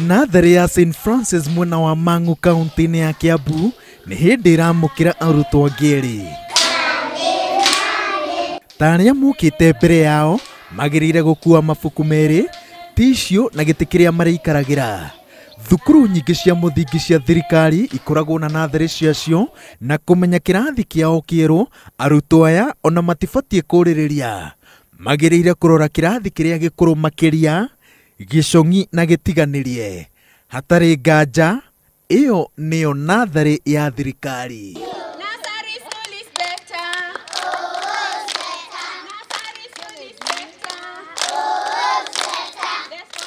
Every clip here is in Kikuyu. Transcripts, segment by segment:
Natharĩ ya St Francis mwena wa Mang'u kaunti-inĩ ya Kiambu nĩ hĩndĩ ĩramũkĩra arutwo angĩ erĩ. Ta arĩa mokĩte mbere yao magĩrĩire gũkua mabuku merĩ, tissue na gĩtĩ kĩrĩa marĩikaragĩra. Thukuru nyingĩ cia mũthingi cia thirikari ikoragwo na natharĩ ciacio na kũmenya kĩrathi kĩao kĩerũ arutwo aya ona matibatiĩ kũrĩrĩria. Magĩrĩire kũrora kĩrathi kĩrĩa gĩkũrũ makĩria, gĩcong'i na gĩtiganĩrie. Hatarĩ nganja, ĩyo nĩyo natharĩ ya thirikari. Nursery school is better. Nursery school is better.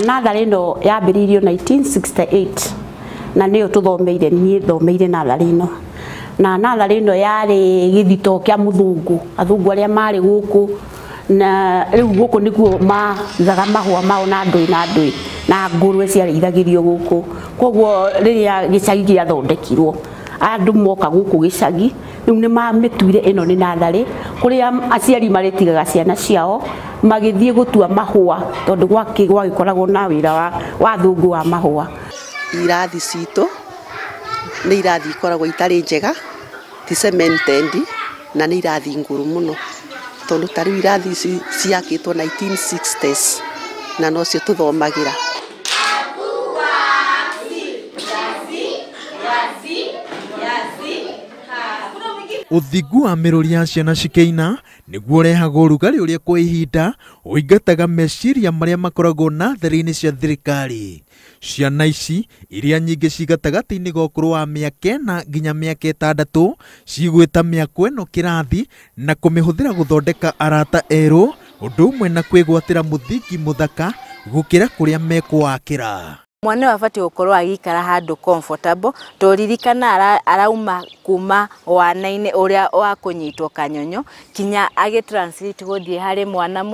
Natharĩ ĩno yambĩrĩirio 1968 na nĩyo tũthomeire, niĩ thomeire natharĩ ĩno. Na natharĩ ĩno yarĩ gĩthito kĩa mũthũngũ, athũngũ arĩa marĩ gũkũ, na rĩu gũkũ nĩkuo maigaga mahũa mao na ndũĩ na ndũĩ na ngũrwe ciarĩithagĩrio gũkũ. Koguo rĩrĩa gĩcagi gĩathondekirwo, andũ moka gũkũ gĩcagi, rĩu nĩ mamĩtuire ĩno nĩ natharĩ, kũrĩa aciari marĩtigaga ciana ciao magĩthiĩ gũtua mahũa, tondũ gwagĩkoragwo na wĩra wa athũngũ wa mahũa. Irathi citũ nĩ irathi ikoragwo itarĩ njega, ti cemented, na nĩ irathi ngũrũ mũno, tondũ ta rĩu irathi ici ciakĩtwo 1960s na nocio tũthomagĩra. Ũthingu wa mĩrũri ya ciana cikĩina nĩguo ũrehaga ũrugarĩ ũrĩa kwa ihinda ũingataga meciria marĩa makoragwo natharĩ-inĩ cia thirikari. Ciana ici iria nyingĩ ci gatagatĩ-inĩ ga ũkũrũ wa mĩaka 4 nginya mĩaka 6 cigwĩta mĩako ĩno kĩrathi na kũmĩhũthĩra gũthondeka arata erũ, ũndũ ũmwe na kwĩgwatĩra mũthingi mũthaka gũkĩra kũrĩa mekwakĩra. Mwana ũyũ abatiĩ gũkorwo agĩikara handũ comfortable, tondũ ririkana arauma kuma wana-inĩ ũrĩa wa kũnyitwo kanyonyo kinya agĩ translate gũthiĩ harĩ mwana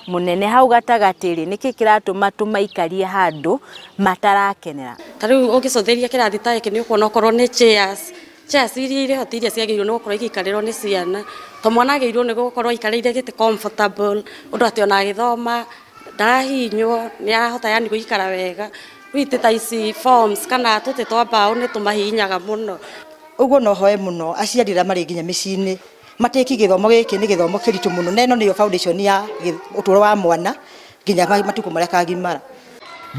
mũnene. Hau gatagatĩ rĩ, nĩkĩ kĩratũma tũmaikarie handũ matarakenera? Ta rĩu ũngĩcũthĩrĩria kĩrathi ta gĩkĩ nĩ ũkuona okorwo nĩ chairs, chairs iria irĩ ho ti iria ciagĩrĩirwo nĩ gũkorwo igĩikarĩrwo nĩ ciana, to mwana agĩrĩirwo nĩ gũkorwo aikarĩire gĩtĩ comfortable, ũndũ atĩ ona agĩthoma ndarahihinywo, nĩ arahota yani gũikara wega. Rĩu itĩ ta ici forms kana tũtĩ twa mbaũ nĩ tũmahihinyaga mũno. Ũguo no hoe mũno aciari arĩa marĩ nginya mĩciĩ-inĩ matĩki gĩthomo gĩkĩ nĩ gĩthomo kĩritũ mũno, na ĩno nĩyo foundation ya ũtũũro wa mwana nginya matukũ marĩa akagimara.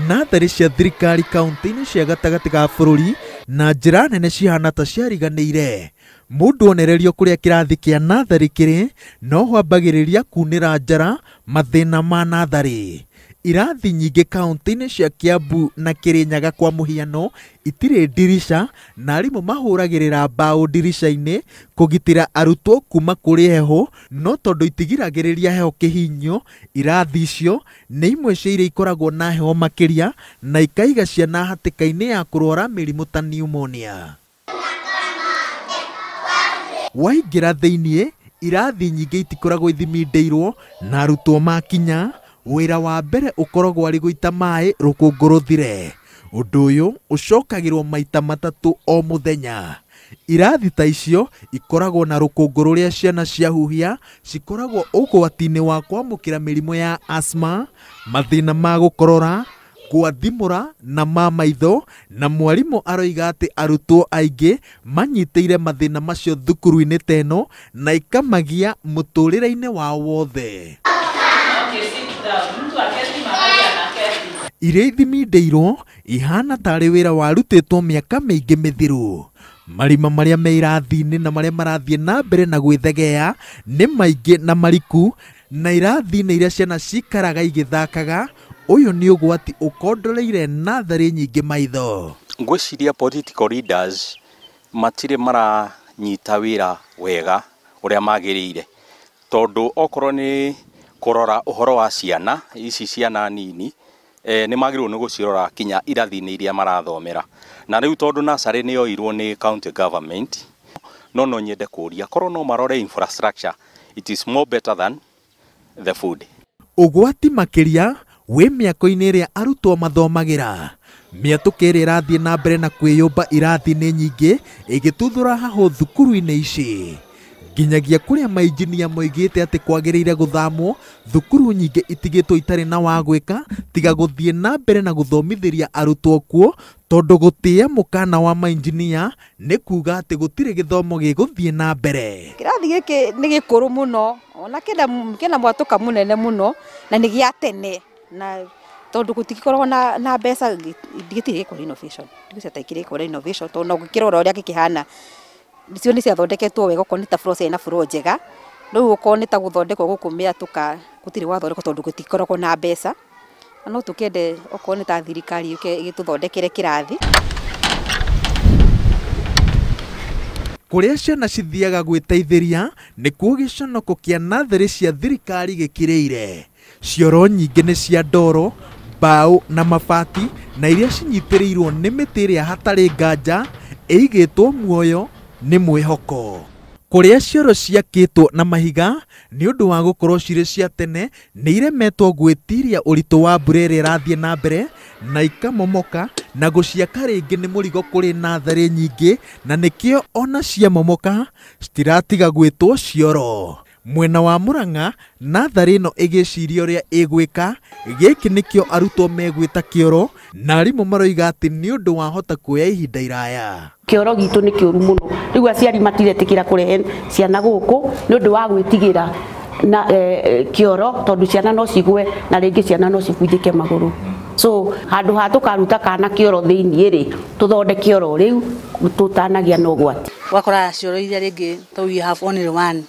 Natharĩ cia thirikari kaunti-inĩ cia gatagatĩ ga bũrũri na njĩra nene cihana ta ciariganĩire. Mũndũ onererio kũrĩa kĩrathi kĩa natharĩ kĩrĩ no hwambagĩrĩria kunĩra njara mathĩna ma natharĩ. Irathi nyingĩ kaunti-inĩ cia Kiambu na Kĩrĩnyaga kwa mũhiano itirĩ ndirica na arimũ mahũragĩrĩra mbaũ ndirica-inĩ kũgitĩra arutwo kuma kũrĩ heho, no tondũ itigiragĩrĩria heho kĩhinyo, irathi icio nĩ imwe cia iria ikoragwo na heho makĩria na ikaiga ciana hatĩka-inĩ ya kũrwara mĩrimũ ta pneumonia. Waingĩra thĩiniĩ, irathi nyingĩ itikoragwo ithimindĩirwo na arutwo makinya wĩra wa mbere ũkoragwo arĩ gũita maĩ rũkũngũ rũthire. Ũndũ ũyũ ũcokagĩrwo maita 3 o mũthenya. Irathi ta icio ikoragwo na rũkũngũ rũrĩa ciana ciahuhia cikoragwo ũgwati-inĩ wa kwamũkĩra mĩrimũ ya asthma, mathĩna ma gũkorora, gwathimũra na ma maitho, na mwarimũ aroiga atĩ arutwo aingĩ manyitĩire mathĩna macio thukuru-inĩ ta ĩno na ikamagia mũtũrĩre-inĩ wao wothe. Iria ithimindĩirwo ihana tarĩ wĩra warutĩtwo mĩaka mĩingĩ mĩthiru. Marima marĩa me irathi-inĩ na marĩa marathiĩ na mbere na gwĩthegea nĩ maingĩ na mariku, na irathi-inĩ iria ciana cikaraga igĩthakaga, ũyũ nĩ ũgwati ũkondoreire natharĩ nyingĩ maitho. Ngwĩciria political leaders matirĩ maranyita wĩra wega ũrĩa magĩrĩire, tondũ okorwo nĩ kũrora ũhoro wa ciana ici, ciana nini, nĩ magĩrĩirwo nĩ gũcirora kinya irathi-inĩ iria marathomera. Na rĩu tondũ nursery nĩ yoirwo nĩ county government, no nyende kũũria korwo no marore infrastructure, it is more better than the food. Ũgwati makĩria wĩ mĩako-inĩ ĩrĩa arutwo mathomagĩra. Mĩatũka ĩrĩa ĩrathiĩ na mbere na kwĩyũmba irathi-inĩ nyingĩ ĩgĩtuthũra hahũ thukuru-inĩ ici. Nginyagia kũrĩa mainjinia moigĩte atĩ kwagĩrĩire gũthamwo, thukuru nyingĩ itigĩtwo itarĩ na wa gwĩka tiga gũthiĩ na mbere na gũthomithĩria arutwo kuo, tondũ gũtĩĩa mũkana wa mainjinia nĩ kuga atĩ gũtirĩ gĩthomo gĩgũthiĩ na mbere. Kĩrathi gĩkĩ nĩ gĩkũrũ mũno, ona kĩna mwatũka mũnene mũno, na nĩ gĩa tene, na tondũ gũtikoragwo na mbeca, gĩtirĩ gĩkwo renovation, gĩtirĩ renovation, tondũ no gũkĩrora ũrĩa gĩkĩhana cio nĩ ciathondeketwo wega, okorwo nĩ ta floor ciarĩ na floor njega, rĩu okorwo nĩ ta gũthondekwo gũkũ mĩatũka gũtirĩ gwathondekwo tondũ gũtikoragwo na mbeca. Na no tũkĩende okorwo nĩ ta thirikari yũke ĩgĩtũthondekere kĩrathi. Kũrĩa ciana cithiaga gwĩteithĩria nĩkuo gĩconoko kĩa natharĩ cia thirikari gĩkĩrĩire. Cioro nyingĩ nĩ cia ndoro, mbaũ na mabati, na iria cinyitĩrĩirwo nĩ mĩtĩ ĩrĩa hatarĩ nganja ĩigĩtwo muoyo nĩ mwĩhoko. Kũrĩa cioro ciakĩtwo na mahiga nĩ ũndũ wa gũkorwo cirĩ cia tene nĩ iremetwo gwĩtiria ũritũ wa mbura ĩrĩa ĩrathiĩ na mbere na ikamomoka, na gũciaka rĩngĩ nĩ mũrigo kũrĩ natharĩ nyingĩ, na nĩkĩo ona ciamomoka citiratiga gwĩtwo cioro. Mwena wa Murang'a natharĩ ĩno ĩgĩciria ũrĩa ĩgwĩka, gĩkĩ nĩkĩo arutwo megwĩta kĩoro, na arimũ maroiga atĩ nĩ ũndũ wahota kuoya ihinda iraya. Kĩoro gitũ nĩ kĩũru mũno, rĩu aciari matiretĩkĩra kũrehe ciana gũkũ nĩ ũndũ wa gwĩtigĩra na kĩoro, tondũ ciana no cigwe na rĩngĩ ciana no cibunjĩke magũrũ. So handũ ha tũkaruta kana kĩoro thĩiniĩ rĩ, tũthondeke kĩoro rĩu tũtanagia na ũgwati. Ũgakora cioro iria rĩngĩ to we have only one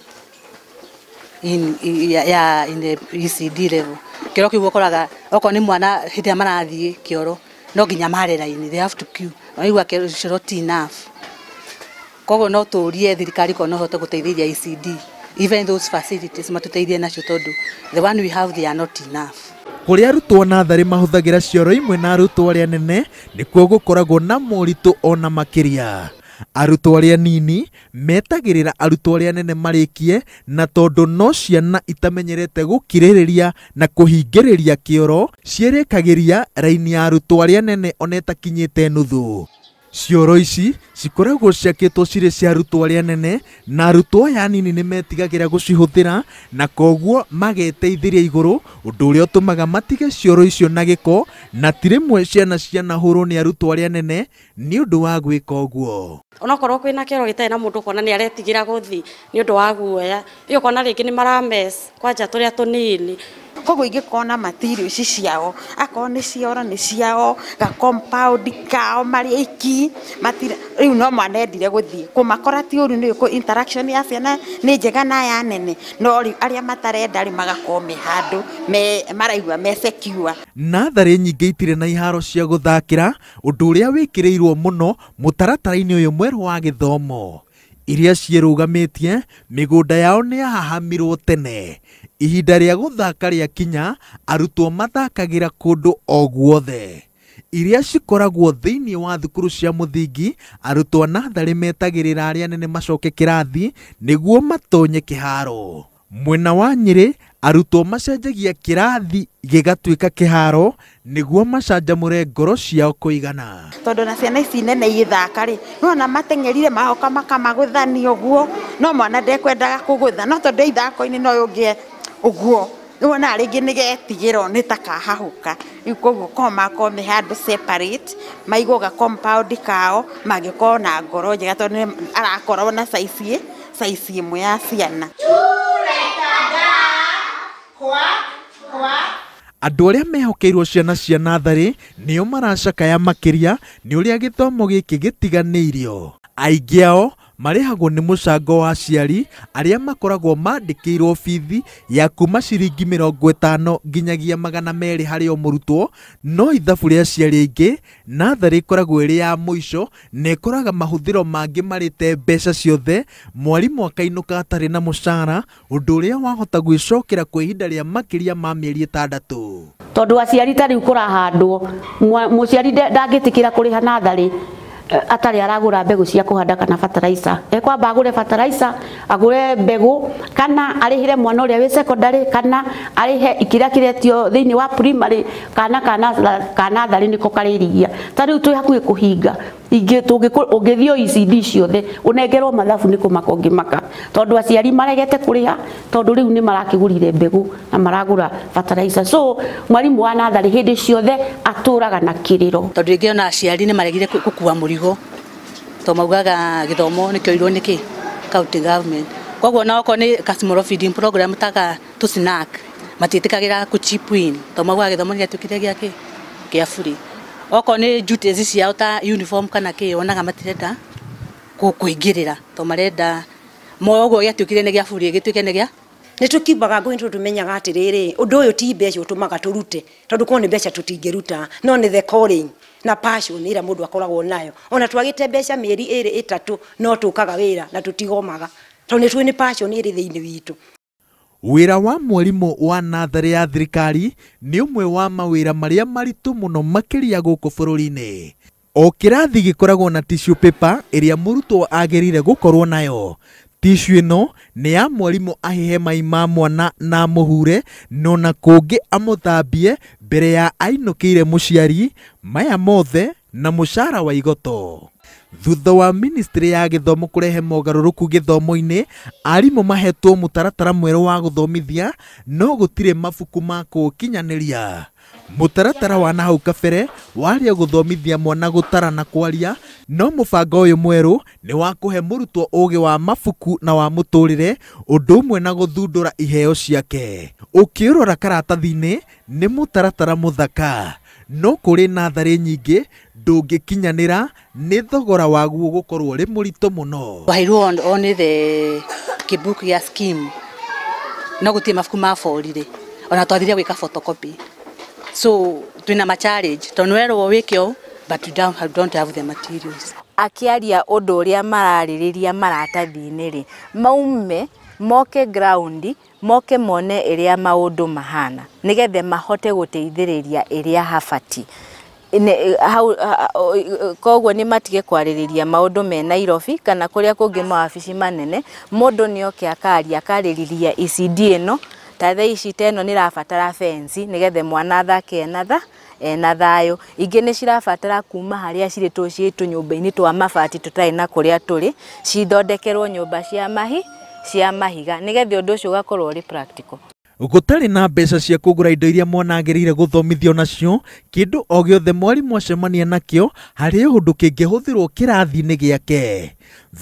in ya in the ECD level. Kĩoro kĩu ũkoraga okorwo nĩ mwana hĩndĩ ĩrĩa marathiĩ kĩoro no nginya mare raini, they have to queue. Waigua kĩoro ti enough. Koguo no tũrie thirikari korwo no ĩhote gũteithĩrĩria ECD, even those facilities matũteithie nacio, tondũ the one we have they are not enough. Kũrĩa arutwo natharĩ mahũthagĩra cioro imwe na arutwo arĩa nene nĩkuo gũkoragwo na moritũ ona makĩria. Arutwo arĩa nini metagĩrĩra arutwo arĩa nene marĩkie, na tondũ no ciana itamenyerete gũkirĩrĩria na kũhingĩrĩria kĩoro ciĩrĩkagĩria raini ya arutwo arĩa nene ona ĩtakinyĩte nuthu. Cioro ici cikoragwo ciakĩtwo cirĩ cia arutwo arĩa nene, na arutwo aya anini nĩ metigagĩra gũcihũthĩra na koguo mageteithĩria igũrũ, ũndũ ũrĩa ũtũmaga matige cioro icio na gĩko, na ti rĩmwe ciana cianahũrwo nĩ arutwo arĩa nene nĩ ũndũ wa gwĩka ũguo. Onokorwo kwĩna kĩoro gĩtarĩ na mũndũ ũkona nĩ aretigĩra gũthiĩ nĩ ũndũ wa guoya, ĩyo ũkona rĩngĩ nĩ marames kwanja tũrĩa tũnini. Koguo ingĩkorwo na material ici ciao, akorwo nĩ cioro nĩ ciao, ga compound kao marĩ aiki, rĩu no mwana endire gũthiĩ kũmakora ti ũru, nĩ interaction ya ciana nĩ njega na aya nene, no rĩu arĩa matarenda rĩ magakorwo me handũ maraigua me secure. Natharĩ nyingĩ itirĩ na iharo cia gũthakĩra, ũndũ ũrĩa wĩkĩrĩirwo mũno mũtaratara-inĩ ũyũ mwerũ wa gĩthomo. Iria ciĩrũgamĩtie mĩgũnda yao nĩ yahahamirwo tene. Ihinda rĩa gũthaka rĩakinya, arutwo mathakagĩra kũndũ o guothe. Iria cikoragwo thĩinĩ wa thukuru cia mũthingi, arutwo a natharĩ metagĩrĩra arĩa nene macoke kĩrathi nĩguo matonye kĩharo. Mwena wa Nyĩrĩ, arutwo macenjagia kĩrathi gĩgatuĩka kĩharo nĩguo macanjamũre ngoro ciao kũigana. Tondũ na ciana ici nene igĩthaka rĩ, nĩwona mateng'erire magoka makamagũthania ũguo, no mwana ndekwendaga kũgũtha, no tondũ ithako-inĩ no ũngĩe ũguo, nĩwona rĩngĩ nĩgetigĩrwo nĩ ta kahahũka. Rĩu koguo korwo makorwo me handũ separate, maigwo ga compound kao, mangĩkorwo na ngoro njega tondũ nĩ arakorwo na size ĩmwe ya ciana. Andũ arĩa mehokeirwo ciana cia natharĩ nĩo maracakaya makĩria nĩ ũrĩa gĩthomo gĩkĩ gĩtiganĩirio. Aingĩ ao marĩhagwo nĩ mũcango wa aciari arĩa makoragwo mandĩkĩirwo bithi ya kuma ciringi 50 nginyagia 200 harĩ o mũrutwo, no ithabu rĩa aciari aingĩ natharĩ ĩkoragwo ĩrĩ ya mũico na ĩkoraga mahũthĩro mangĩ marĩte mbeca ciothe, mwarimũ akainũka atarĩ na mũcara, ũndũ ũrĩa wahota gwĩcokera kwa ihinda rĩa makĩria ma mĩeri 6. Tondũ aciari ta rĩu kũrahandwo, mũciari ndangĩtĩkĩra kũrĩha natharĩ atarĩ aragũra mbegũ cia kũhanda kana fertilizer. Ekwamba agũre fertilizer, agũre mbegũ, kana arĩhĩre mwana ũrĩa wĩ secondary, kana arĩhe kĩrĩa kĩretio thĩinĩ wa primary, kana natharĩ nĩko karĩrigia. Ta rĩu twĩ hakuhĩ kũhinga, Ingĩ ũngĩthiĩ ECD ciothe ũnengerwo mathabu nĩ kũmaka ũngĩmaka, tondũ aciari maregete kũrĩha, tondũ rĩu nĩ marakĩgũrire mbegũ na maragũra fertilizer. So mwarimũ wa natharĩ hĩndĩ ciothe atũraga na kĩrĩro, tondũ rĩngĩ ona aciari nĩ maregire gũkua mũrigo, tondũ maugaga gĩthomo nĩkĩoirwo nĩkĩ county government. Koguo na okorwo nĩ customer feeding program taka tũ snack matiĩtĩkagĩra kũ chip in, tondũ maugaga gĩthomo nĩgĩatuĩkire gĩa kĩ kĩa bure. Okorwo nĩ duties ciao ta uniform kana kĩ, wonaga matirenda kũingĩrĩra, tondũ marenda moyo ũguo gĩatuĩkire nĩ gĩa bure gĩtuĩke nĩ gĩa nĩ tũkimbaga ngũĩ, tondũ tũmenyaga atĩrĩrĩ, ũndũ ũyũ ti mbeca ũtũmaga tũrute, tondũ korwo nĩ mbeca tũtingĩruta, no nĩ the calling na passion ĩrĩa mũndũ akoragwo nayo. Ona twagĩte mbeca mĩeri 2 3, no tũkaga wĩra na tũtigomaga, tondũ nĩ tũĩ nĩ passion ĩrĩ thĩinĩ witũ. Wĩra wa mwarimũ wa natharĩ ya thirikari nĩ ũmwe wa mawĩra marĩa maritũ mũno makĩria gũkũ bũrũri-inĩ. O kĩrathi gĩkoragwo na tissue paper ĩrĩa mũrutwo agĩrĩire gũkorwo nayo. Tissue ĩno nĩ ya mwarimũ ahehe mai ma mwana na amũhure, no na kũngĩ amũthambie mbere ya ainũkĩire mũciari. Maya mothe na mũcara wa igoto. Thutha wa ministry ya gĩthomo kũrehe mogarũrũku gĩthomo-inĩ, arimũ mahetwo mũtaratara mwerũ wa gũthomithia, no gũtirĩ mabuku ma kũũkinyanĩria. Mũtaratara wa nahau kabere warĩ o gũthomithia mwana gũtara na kwaria, no mũbango ũyũ mwerũ nĩ wa kũhe mũrutwo ũgĩ wa mabuku na wa mũtũrĩre, ũndũ ũmwe na gũthundũra iheo ciake. Ũkĩũrora karatathi-inĩ nĩ mũtaratara mũthaka, no kũrĩ natharĩ nyingĩ ndũngĩkinyanĩra nĩ thogora waguo gũkorwo ũrĩ mũritũ mũno. Twaheirwo on the kĩbuku gĩa scheme, no gũtirĩ mabuku ma borire, ona twathire gwĩka photocopy. So twĩna ma challenge, tondũ nĩwerwo wĩke ũũ, but you don't have the materials. Akĩaria ũndũ ũrĩa mararĩrĩria maratathi-inĩ rĩ, maume moke ground, moke mone ĩrĩa maũndũ mahana, nĩgetha mahote gũteithĩrĩria ĩrĩa habati. Koguo nĩ matige kwarĩrĩria maũndũ me Nairobi kana kũrĩa kũngĩ mawabici manene. Mũndũ nĩ oke akaria akarĩrĩria ECD ĩno, ta thaa ici ta ĩno nĩ ĩrabatara fence nĩgetha mwana athake ena thayũ. Ingĩ nĩ cirabatara kuma harĩa cirĩ tũciĩ tũnyũmba-inĩ twa mabati tũtarĩ na kũrĩa tũrĩ, cithondekerwo nyũmba cia mahiga, nĩgetha ũndũ ũcio ũgakorwo ũrĩ practical. Gũtarĩ na mbeca cia kũgũra indo iria mwana agĩrĩire gũthomithio nacio, kĩndũ o gĩothe mwarimũ acemania nakĩo harĩ ũndũ kĩngĩhũthĩrwo kĩrathi-inĩ gĩake.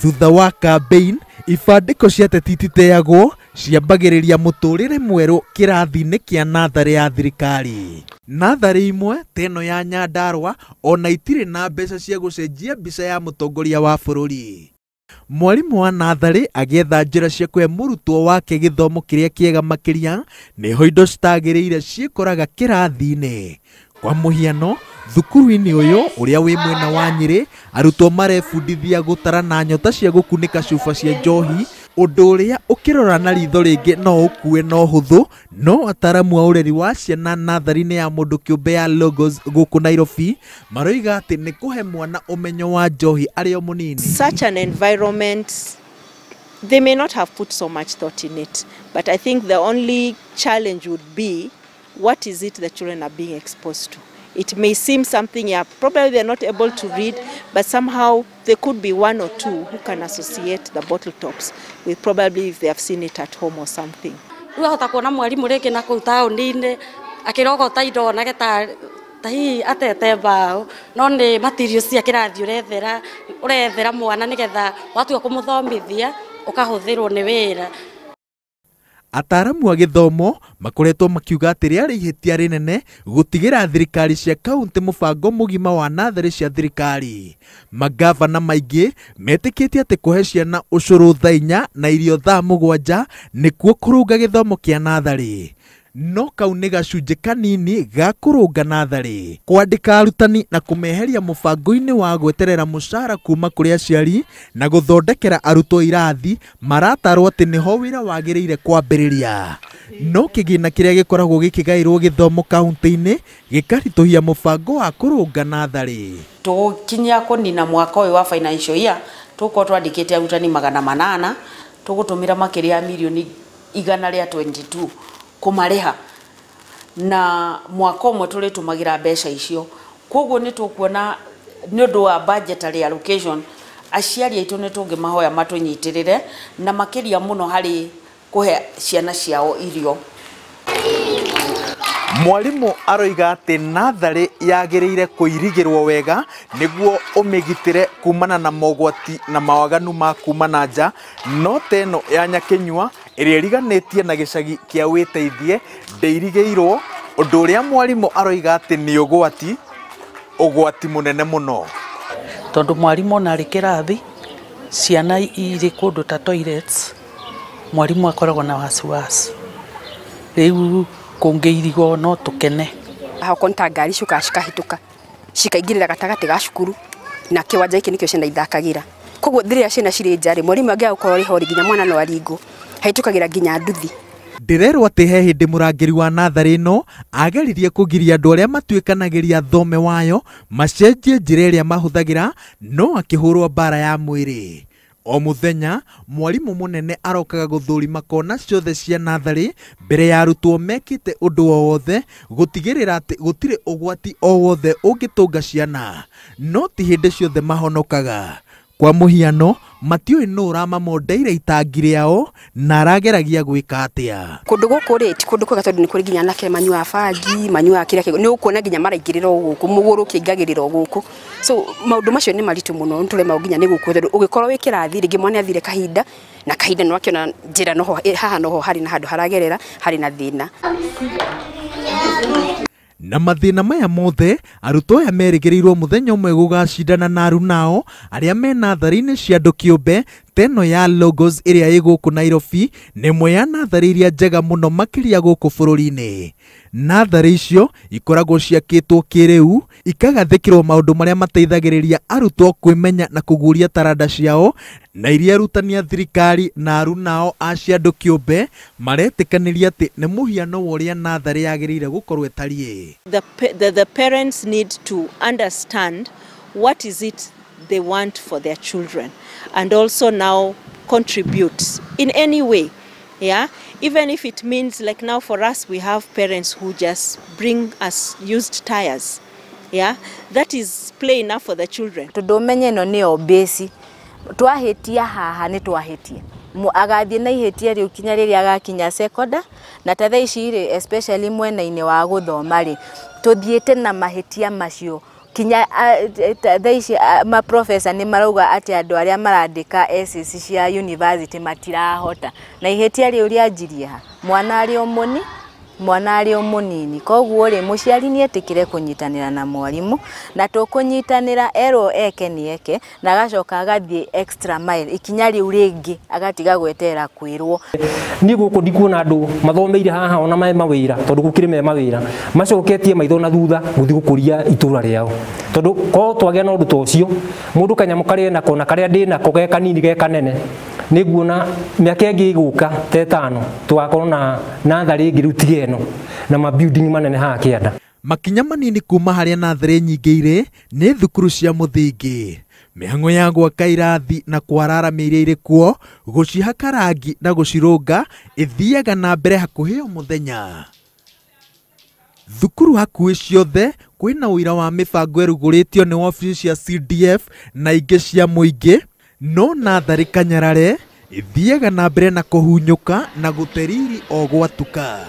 Thutha wa campaign, ibandĩko cia ateti ititeagwo ciambagĩrĩria mũtũrĩre mwerũ kĩrathi-inĩ kĩa natharĩ ya thirikari. Natharĩ imwe ta ĩno ya Nyandarua ona itirĩ na mbeca cia gũcenjia mbica ya mũtongoria wa bũrũri. Mwarimũ wa natharĩ agĩetha njĩra cia kũhe mũrutwo wake gĩthomo kĩrĩa kĩega makĩria, nĩho indo citagĩrĩire ciĩkoraga kĩrathi-inĩ. Kwa mũhiano, thukuru-inĩ ũyũ ũrĩa wĩ mwena wa Nyĩrĩ, arutwo marebundithia gũtara na nyota cia gũkunĩka cuba cia njohi, ũndũ ũrĩa ũkĩrora na ritho rĩngĩ no ũkue no hũthũ, no ataramu a ũreri wa ciana natharĩ-inĩ ya mũndũ kĩũmbe ya Logos gũkũ Nairobi maroiga atĩ nĩ kũhe mwana ũmenyo wa njohi arĩ o mũnini. Such an environment, they may not have put so much thought in it, but I think the only challenge would be, what is it the children are being exposed to? It may seem something, yeah, probably they're not able to read, but somehow there could be one or two who can associate the bottle tops with probably if they have seen it at home or something. Rĩu ahota kuona mwarimũ rĩngĩ na kũu taũni-inĩ akĩrogota indo onage ta hihi atete mbaũ, no nĩ materials cia kĩrathi ũrethera mwana nĩgetha watua kũmũthomithia ũkahũthĩrwo nĩ wĩra. Ataramu a gĩthomo makoretwo makiuga atĩ rĩarĩ ihĩtia rĩnene gũtigĩra thirikari cia kaunti mũbango mũgima wa natharĩ cia thirikari. Magavana maingĩ metĩkĩtie atĩ kũhe ciana ũcũrũ thaa 4 na irio thaa 7 nĩkuo kũrũnga gĩthomo kĩa natharĩ. No kau nĩ gacunjĩ kanini ga kũrũnga natharĩ. Kwandĩka arutani na kũmeheria mũbango-inĩ wa gweterera mũcara kuma kũrĩ aciari na gũthondekera arutwo irathi maratarwo atĩ nĩho wĩra wagĩrĩire kwambĩrĩria. No kĩgĩna kĩrĩa gĩkoragwo gĩkĩgaĩrwo gĩthomo kaunti-inĩ gĩkaritũhia mũbango wa kũrũnga natharĩ. Tũgũkinyia kũnina mwaka ũyũ wa financial year tũgũkorwo twandĩkĩte arutani 800, tũgũtũmĩra makĩria ya mirioni 122 kũmarĩha, na mwaka ũmwe tũrĩtũmagĩra mbeca icio. Koguo nĩ tũkuona Nĩ ũndũ wa budgetary allocation, aciari aitũ nĩ tũngĩmahoya matũnyitĩrĩre na makĩria mũno harĩ kũhe ciana ciao irio. Mwarimu aroiga atĩ natharĩ yagĩrĩire kũirigĩrwo wega nĩguo ũmĩgitĩre kumana na mogwati na mawaganu ma kuma na nja, no ta ĩno ya Nyakinyua ĩrĩa ĩriganĩtie na gĩcagi kĩa Wĩteithie ndĩirigĩirwo, ũndũ ũrĩa mwarimu aroiga atĩ nĩ ũgwati, ũgwati mũnene mũno. Tondũ mwarimu ona arĩ kĩrathi, ciana irĩ kũndũ ta toilets, mwarimu akoragwo na wasiwasi. Rĩu kũngĩirigwo no tũkene. Okorwo nĩ ta ngari ciũkaga cikahĩtũka cikaingĩrĩra gatagatĩ ga cukuru na kĩwanja gĩkĩ nĩkĩo ciana ithakagĩra. Koguo rĩrĩa ciana cirĩ nja rĩ, mwarimũ angĩaga gũkorwo arĩ ho rĩ, nginya mwana no aringwo, hahĩtũkagĩra nginya nduthi. Ndĩrerwo atĩ he hĩndĩ mũrangĩri wa natharĩ ĩno ageririe kũgiria andũ arĩa matuĩkanagĩria thome wayo macenjie njĩra ĩrĩa mahũthagĩra, no akĩhũrwo mbara ya mwĩrĩ. O mũthenya mwarimũ mũnene arokaga gũthũrima kona ciothe cia natharĩ mbere ya arutwo mekĩte ũndũ o wothe gũtigĩrĩra atĩ gũtirĩ ũgwati o wothe ũngĩtũnga ciana, no ti hĩndĩ ciothe mahonokaga. Kwa mũhiano, matiũĩ nũ ũramamondeire itangi rĩao na arageragia gwĩka atĩa. Kũndũ gũkũ rĩ ti kũndũ kwega tondũ nĩ kũrĩ nginya anake manyuaga bangi, manyuaga kĩrĩa kĩngĩ, nĩ ũkuona nginya maraingĩrĩra o gũkũ, mũgũrũ ũkĩingagĩrĩra o gũkũ. So maũndũ macio nĩ maritũ mũno, nĩ tũremagwo nginya nĩ gũkũ tondũ ũgĩkorwo wĩ kĩrathi rĩngĩ mwana athire kahinda na kahinda nĩ wakĩona njĩra noho haha noho harĩ na handũ haragerera harĩ na thĩna. Na mathĩna maya mothe, arutwo aya merĩgĩrĩirwo mũthenya ũmwe gũgacindana na arunao arĩa me natharĩ-inĩ cia andũ kĩũmbe ta ĩno ya Logos ĩrĩa ĩ gũkũ Nairobi nĩ ĩmwe ya natharĩ iria njega mũno makĩria gũkũ bũrũri-inĩ. Natharĩ icio ikoragwo ciakĩtwo kĩrĩu, ikagathĩkĩrwo maũndũ marĩa mateithagĩrĩria arutwo kwĩmenya na kũguũria taranda ciao, na iria arutani a thirikari na arunao a cia andũ kĩũmbe maretĩkanĩria atĩ nĩ mũhiano wa ũrĩa natharĩ yagĩrĩire gũkorwo ĩtariĩ. The parents need to understand what is it they want for their children and also now contribute in any way. Yeah, even if it means, like now for us, we have parents who just bring us used tires. Yeah, that is play enough for the children. Tondũ ũmenye ĩno nĩyo base, twahĩtia haha nĩ twahĩtia, agathiĩ na ihĩtia rĩu kinya rĩrĩa agakinya sekonda, na ta thaa ici rĩ, especially mwena-inĩ wa gũthoma rĩ, tũthiĩte na mahĩtia macio kinya thaa ici maprofesa nĩ marauga atĩ andũ arĩa marandĩka essays cia university matirahota, na ihĩtia rĩu rĩanjirie ha mwana arĩ o mũni mwana arĩ o mũnini. Koguo rĩ, mũciari nĩ etĩkĩre kũnyitanĩra na mwarimũ, na tũkũnyitanĩra erwo eke nĩ eke, na agacoka agathiĩ extra mile ikinya rĩu rĩngĩ agatiga gweterera kwĩrwo. Niĩ gũkũ ndikuona andũ mathomeire haha ona me mawĩra, tondũ gũkĩrĩ me mawĩra macoketie maitho na thutha gũthiĩ gũkũria itũra rĩao, tondũ korwo twagĩa na ũndũ ta ũcio, mũndũ kanyamũ karĩa enako na karĩa ndĩ nako ge kanini ge kanene, nĩ nguona mĩaka ĩngĩ ĩgũka ta ĩtano tũgakorwo na natharĩ ĩngĩ rĩu tiga ĩno na ma building manene haha kĩanda. Makinya manini kuma harĩa natharĩ nyingĩ irĩ nĩ thukuru cia mũthingi. Mĩhang'o ya gwaka irathi na kwararamia iria irĩ kuo, gũcihaka rangi na gũcirũnga ĩthiaga na mbere hakuhĩ o mũthenya. Thukuru hakuhĩ ciothe kwĩna ũira wa mĩbango ĩrugũrĩtio nĩ wabici cia CDF na ingĩ cia mũingĩ, no natharĩ Kanyarare ĩthiaga na mbere na kũhunyũka na gũte riri o gwatuka.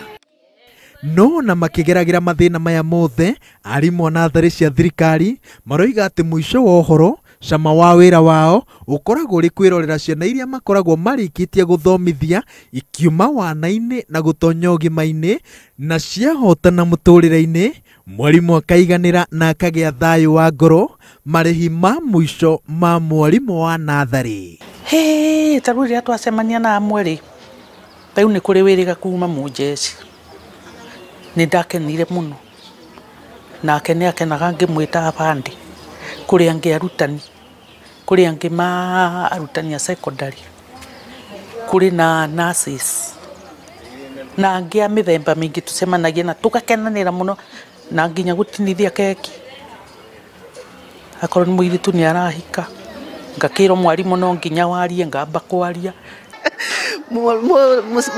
No na makĩgeragĩra mathĩna maya mothe, arimũ a natharĩ cia thirikari maroiga atĩ mũico wa ũhoro cama wa wĩra wao ũkoragwo ũrĩ kwĩrorera ciana iria makoragwo marĩkĩtie gũthomithia ikiuma wana-inĩ na gũtonya ũgima-inĩ na ciahotana mũtũrĩre-inĩ, mwarimũ akaiganĩra na akagĩa thayũ wa ngoro, marĩhi ma mũico ma mwarimũ wa natharĩ. Hĩ, ta rĩu rĩrĩa twacemania na amwe rĩ, rĩu nĩ kũrĩ wĩrĩga kuma mũnjeci, nĩ ndakenire mũno, nake nĩ akenaga ngĩmwĩta abandi, kũrĩ angĩ arutani, kũrĩ angĩ ma arutani a secondary, kũrĩ na nurses, na angĩ a mĩthemba mĩingĩ tũcemanagia na tũgakenanĩra mũno na nginya gũtinithia keki. Akorwo nĩ mũirĩtu nĩ arahika, ngakĩrwo mwarimũ no nginya warie, ngamba kwaria.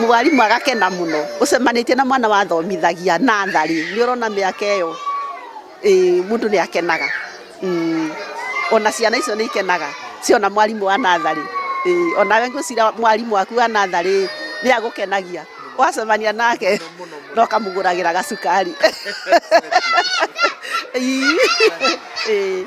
Mwarimu agakena mũno ũcemanĩtie na mwana wathomithagia natharĩ, nĩ ũrona mĩaka ĩyo mũndũ nĩ akenaga. Ona ciana icio nĩ ikenaga ciona mwarimũ wa natharĩ. Ĩĩ, onawe ngwĩciria mwarimũ waku wa natharĩ nĩ agũkenagia wacemania nake no kamũgũragĩra gacukari. Ĩĩ. Ĩĩ.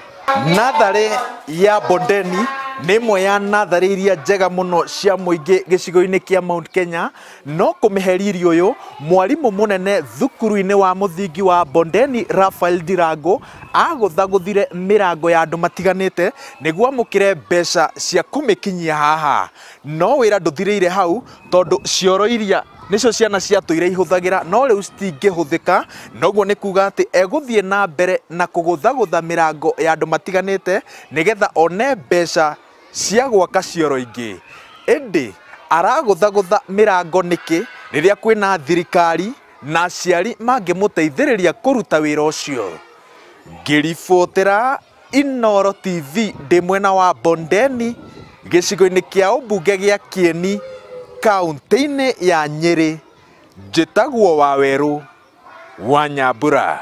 Natharĩ ya Bondeni nĩ ĩmwe ya natharĩ iria njega mũno cia mũingĩ gĩcigo-inĩ kĩa Mount Kenya, no kũmĩhe riri ũyũ mwarimũ mũnene thukuru-inĩ wa mũthingi wa Bondeni Raphael Ndirango agũthagũthire mĩrango ya andũ matiganĩte nĩguo amũkĩre mbeca cia kũmĩkinyia haha. No wĩra ndũthirĩire hau tondũ cioro iria nĩcio ciana ciatũire ihũthagĩra no rĩu citingĩhũthĩka, noguo nĩ kuga atĩ egũthiĩ na mbere na kũgũthagũtha mĩrango ya andũ matiganĩte nĩgetha one mbeca cia gwaka cioro ingĩ. Ĩndĩ aragũthagũtha mĩrango nĩkĩ rĩrĩa kwĩna thirikari na aciari mangĩmũteithĩrĩria kũruta wĩra ũcio? Ngĩribotera Inooro TV ndĩ mwena wa Bondeni gĩcigo-inĩ kĩa ũmbunge gĩa Kieni kaũntĩ-inĩ ya Nyĩrĩ, njĩtagwo Wawerũ wa Nyambura.